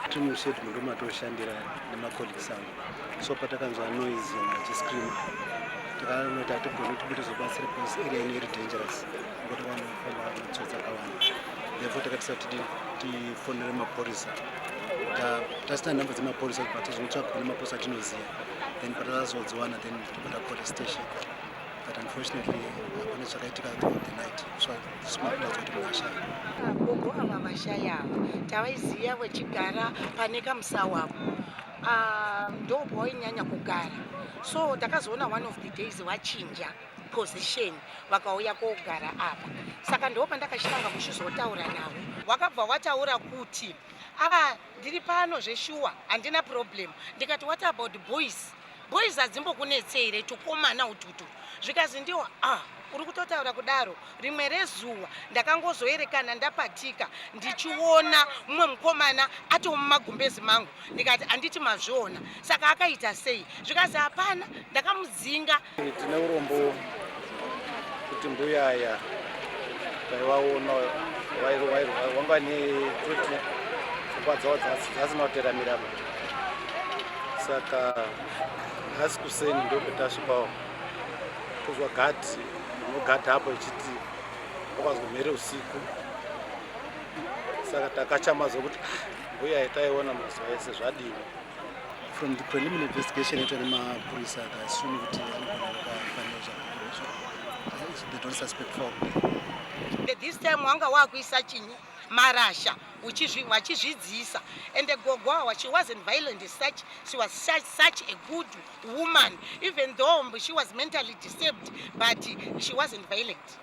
Tiri mushed ndomatoshandira nemacolleagues angu, so patakanzwa noise vachiscream, takaona kuti hatigoni kuti tizobatsira because area ino iri dangerous nekuti vanofamba matsotsi akawanda. Therefore takatisa kuti tifonere mapurisa. Tasina nhamba dzemapurisa, but tazongotsvaga kune mapurisa atinoziva. Then patazodziwana, then topinda police station, but unfortunately hapana zvakaitika throughout the night, so smakuratidza kuti munhu ashaya. Gogo ava vashaya ava tavaiziva vachigara pane kamusawo apo. Ah, ndo pavainyanya kugara. So takazoona one of the days vachinja position, vakauya kogara apa. Saka ndo pandakachitanga kuchizotaura navo. Wakabva wataura kuti, "A, ndiri pano zveshuwa, handina problem." Ndikati, "What about boys? Boys hadzimbokunetsei here, tukomana ututu?" Zvikazi ndiwo, "Ah, uri kutotaura kudaro. Rimwe rezuva ndakangozoerekana ndapatika ndichiona mumwe mukomana atoo mumagumbezi mangu." Ndikati, "Handiti mazviona? Saka akaita sei?" Zvikazi, "Hapana, ndakamudzinga." Tine urombo kuti mbuya aya taivaona wanga netoti pfungwa dzavo dzasina kuteramira. Saka nhasi kuseni ndopetasvikawo tozwa gadhi unogadha apo ichiti wakazwa mhere usiku. Saka takachamaza kuti, "Ah, mbuya yataiona mazuva ese zvadini?" From the preliminary investigation yaitwa nemapurisa, they assume kuti anogona kukafanira zvakadaro. They don't suspect foul play. This time wanga wakuisa chinyi, marasha, vachizvidzisa. And gogo awa, she wasn't violent as such. She was such a good woman. Even though she was mentally disturbed, but she wasn't violent.